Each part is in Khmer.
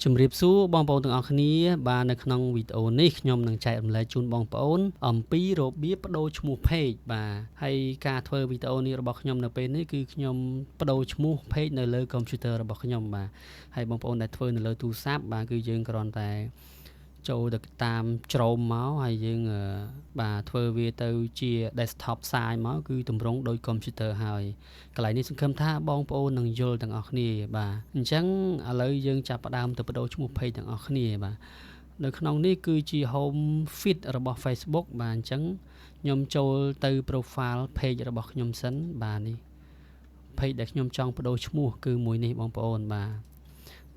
ជំរាបសួរបងប្អូនទាំងអស់គ្នាបាទនៅក្នុងវីដេអូនេះខ្ញុំនឹងចែករំលែកជូនបងប្អូនអំពីរបៀបប្ដូរឈ្មោះ page បាទហើយការធ្វើវីដេអូនេះរបស់ខ្ញុំនៅពេលនេះគឺខ្ញុំប្ដូរឈ្មោះ page នៅលើ computer របស់ខ្ញុំបាទហើយបងប្អូនដែលធ្វើនៅលើទូរស័ព្ទបាទគឺយើងគ្រាន់តែចូលទៅតាម Chrome មកហើយយើងបាទធ្វើវាទៅជា desktop site មកគឺទម្រង់ដូច computer ហើយកន្លែងនេះសង្ឃឹមថាបងប្អូននឹងយល់ទាំងអស់គ្នាបាទអញ្ចឹងឥឡូវយើងចាប់ផ្ដើមទៅប្ដូរឈ្មោះ page ទាំងអស់គ្នាបាទនៅក្នុងនេះគឺជា home feed របស់ Facebook បាទអញ្ចឹងខ្ញុំចូលទៅ profile page របស់ខ្ញុំសិនបាទនេះ page ដែលខ្ញុំចង់ប្ដូរឈ្មោះគឺមួយនេះបងប្អូនបាទ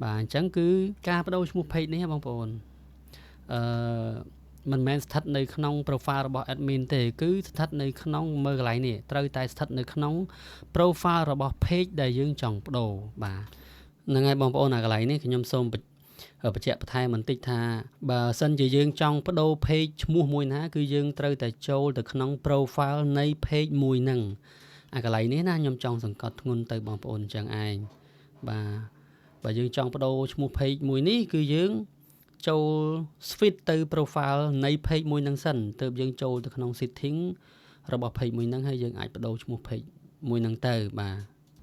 បាទអញ្ចឹងគឺការប្ដូរឈ្មោះ page នេះបងប្អូនអឺមិនមែនស្ថិតនៅក្នុង profile របស់ admin ទេគឺស្ថិតនៅក្នុងមើលកន្លែងនេះត្រូវតែស្ថិតនៅក្នុង profile របស់ page ដែលយើងចង់ប្ដូរបាទហ្នឹងហើយបងប្អូនអាកន្លែងនេះខ្ញុំសូមបញ្ជាក់បន្ថែមបន្តិចថាបើសិនជាយើងចង់ប្ដូរ page ឈ្មោះមួយណាគឺយើងត្រូវតែចូលទៅក្នុង profile នៃ page មួយហ្នឹងអាកន្លែងនេះណាខ្ញុំចង់សង្កត់ធ្ងន់ទៅបងប្អូនអញ្ចឹងឯងបាទបើយើងចង់ប្ដូរឈ្មោះ page មួយនេះគឺយើងចូល switch ទៅ profile នៃ page មួយហ្នឹងសិនទើបយើងចូលទៅក្នុង setting របស់ page មួយហ្នឹងហើយយើងអាចប្ដូរឈ្មោះ page មួយហ្នឹងទៅបាទ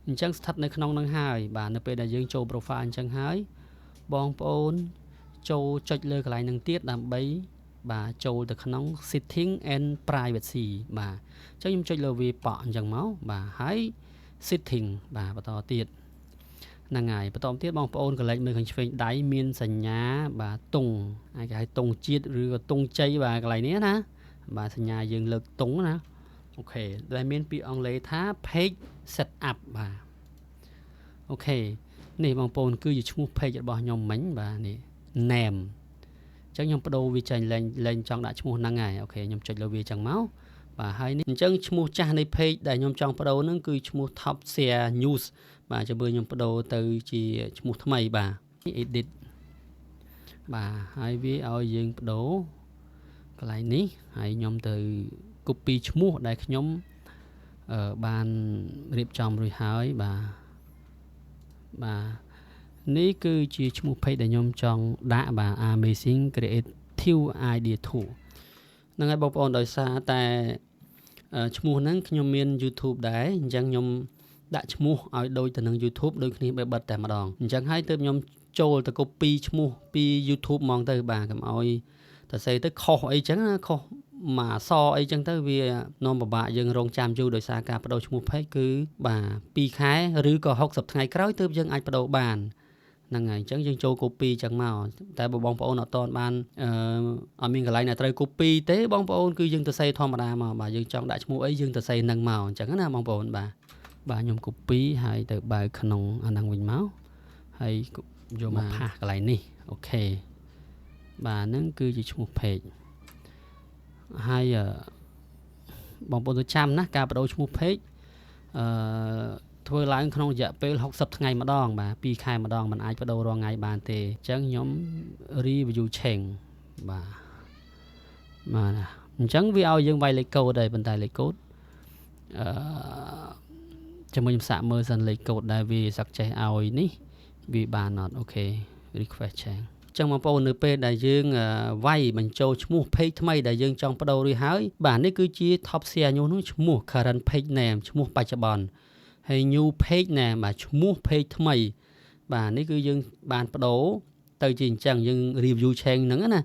អញ្ចឹងស្ថិតនៅក្នុងហ្នឹងហើយបាទនៅពេលដែលយើងចូល profile អញ្ចឹងហើយបងប្អូនចូលចុចលើកន្លែងហ្នឹងទៀតដើម្បីបាទចូលទៅក្នុង setting and privacy បាទអញ្ចឹងខ្ញុំចុចលើវាប៉ក់អញ្ចឹងមកបាទហើយ setting បាទបន្តទៀតហ្នឹងហើយបន្តទៀតបងប្អូនក្រឡេកមើលខាងឆ្វេងដៃមានសញ្ញាបាទទង់អាចគេហៅទង់ជាតិឬក៏ទង់ជ័យបាទកន្លែងនេះណាបាទសញ្ញាយើងលើកទង់ណា OK ដែលមានពាក្យអង់គ្លេសថា page setup បាទ OK នេះបងប្អូនគឺជាឈ្មោះ page របស់ខ្ញុំមិញបាទនេះ name អញ្ចឹងខ្ញុំប្ដូរវាចេញលែងលែងចង់ដាក់ឈ្មោះហ្នឹងហើយ OK ខ្ញុំចុចលើវាអញ្ចឹងមកបាទហើយនេះអញ្ចឹងឈ្មោះចាស់នៃ page ដែលខ្ញុំចង់ប្ដូរហ្នឹងគឺឈ្មោះ Top Share News បាទចាំមើលខ្ញុំប្ដូរទៅជាឈ្មោះថ្មីបាទ edit បាទហើយវាឲ្យយើងប្ដូរកន្លែងនេះហើយខ្ញុំទៅ copy ឈ្មោះដែលខ្ញុំអឺបានរៀបចំរួចហើយបាទបាទនេះគឺជាឈ្មោះ page ដែលខ្ញុំចង់ដាក់បាទ Amazing Creative Idea 2ហ្នឹងហើយបងប្អូនដោយសារតែឈ្មោះហ្នឹងខ្ញុំមាន YouTube ដែរអញ្ចឹងខ្ញុំដាក់ឈ្មោះឲ្យដូចទៅនឹង YouTube ដូចគ្នាបេបិទតែម្ដងអញ្ចឹងហើយទើបខ្ញុំចូលទៅ copy ឈ្មោះពី YouTube ហ្មងទៅបាទកុំឲ្យតែសេទៅខុសអីចឹងណាខុសមួយអសអីចឹងទៅវានាំពិបាកយើងរងចាំយូរដោយសារការបដូរឈ្មោះ page គឺបាទ2ខែឬក៏60ថ្ងៃក្រោយទើបយើងអាចបដូរបានហ្នឹងហើយអញ្ចឹងយើងចូល copy ចឹងមកតែបើបងប្អូនអត់ទាន់បានអឺអត់មានកន្លែងណាត្រូវ copy ទេបងប្អូនគឺយើងទៅសេធម្មតាមកបាទយើងចង់ដាក់ឈ្មោះអីយើងទៅសេនឹងមកអញ្ចឹងណាបងប្អូនបាទបាទខ្ញុំ copy ហើយទៅបើកក្នុងអាហ្នឹងវិញមកហើយយកមក paste កន្លែងនេះ OK បាទហ្នឹងគឺជាឈ្មោះ page ហើយបងប្អូនទៅចាំណាការបដូរឈ្មោះ page អឺធ្វើឡើងក្នុងរយៈពេល60ថ្ងៃម្ដងបាទ2ខែម្ដងมันអាចបដូររាល់ថ្ងៃបានទេអញ្ចឹងខ្ញុំ review change បាទបាទអញ្ចឹងវាឲ្យយើងវាយលេខកូដដែរប៉ុន្តែលេខកូដអឺចាំខ្ញុំសាកមើលសិនលេខកូដដែលវាសឹកចេះឲ្យនេះវាបានអត់ OK request change ចឹងបងប្អូននៅពេលដែលយើងវាយបញ្ចូលឈ្មោះ page ថ្មីដែលយើងចង់ប្ដូររួចហើយបាទនេះគឺជា top share news នោះឈ្មោះ current page name ឈ្មោះបច្ចុប្បន្នហើយ new page name បាទឈ្មោះ page ថ្មីបាទនេះគឺយើងបានប្ដូរទៅជាអញ្ចឹងយើង review change ហ្នឹងណា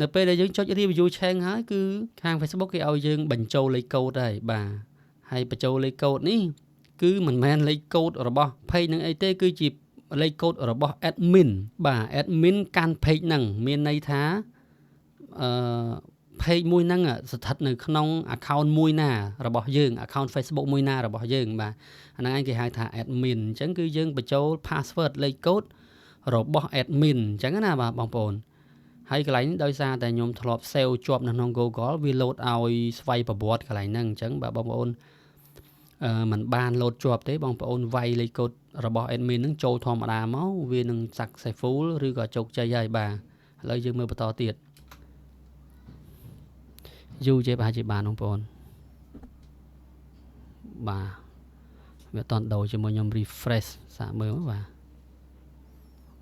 នៅពេលដែលយើងចុច review change ហើយគឺខាង Facebook គេឲ្យយើងបញ្ចូលលេខកូដហើយបាទហើយបញ្ចូលលេខកូដនេះគឺមិនមែនលេខកូដរបស់ page នឹងអីទេគឺជាលេខកូដរបស់ admin បាទ admin កាន់ page ហ្នឹងមានន័យថាអឺ page មួយហ្នឹងស្ថិតនៅក្នុង account មួយណារបស់យើង account Facebook មួយណារបស់យើងបាទអាហ្នឹងឯងគេហៅថា admin អញ្ចឹងគឺយើងបញ្ចូល password លេខកូដរបស់ admin អញ្ចឹងណាបាទបងប្អូនហើយកន្លែងនេះដោយសារតែខ្ញុំធ្លាប់ save ជាប់នៅក្នុង Google វា load ឲ្យស្វ័យប្រវត្តិកន្លែងហ្នឹងអញ្ចឹងបាទបងប្អូនអឺมันបាន load ជាប់ទេបងប្អូនវាយលេខកូដរបស់ admin ហ្នឹងចូលធម្មតាមកវានឹង successful ឬក៏ជោគជ័យហើយបាទឥឡូវយើងមើលបន្តទៀតយូរចេះប្រហែលជាបានបងប្អូនបាទវាអត់តដូរជាមួយខ្ញុំ refresh សាកមើលបាទ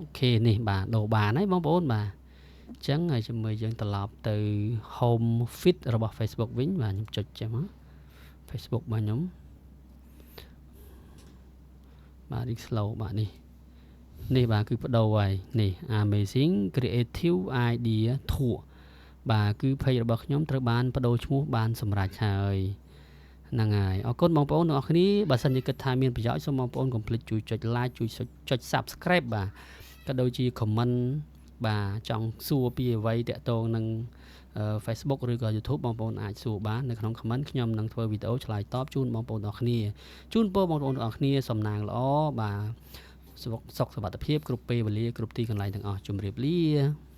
OK នេះបាទដូរបានហើយបងប្អូនបាទអញ្ចឹងហើយជាមួយយើងត្រឡប់ទៅ home feed របស់ Facebook វិញបាទខ្ញុំចុចចេះមក Facebook របស់ខ្ញុំបាទ រី slow បាទនេះនេះបាទគឺបដូរហើយនេះ Amazing Creative Idea Tour បាទគឺ page របស់ខ្ញុំត្រូវបានបដូរឈ្មោះបានសម្រេចហើយហ្នឹងហើយអរគុណបងប្អូនទាំងអស់គ្នាបើសិនជាគិតថាមានប្រយោជន៍សូមបងប្អូនកុំភ្លេចជួយចុច like ជួយចុច Subscribe បាទក៏ដូចជា comment បាទចង់សួរពីអ្វីតាក់ទងនឹង Facebook ឬក៏ YouTube បងប្អូនអាចសួរបាននៅក្នុង comment ខ្ញុំនឹងធ្វើវីដេអូឆ្លើយតបជូនបងប្អូនទាំងអស់គ្នាជូនពរបងប្អូនទាំងអស់គ្នាសំណាងល្អបាទសុខសុវត្ថិភាពគ្រប់ពេលវេលាគ្រប់ទីកន្លែងទាំងអស់ជម្រាបលា។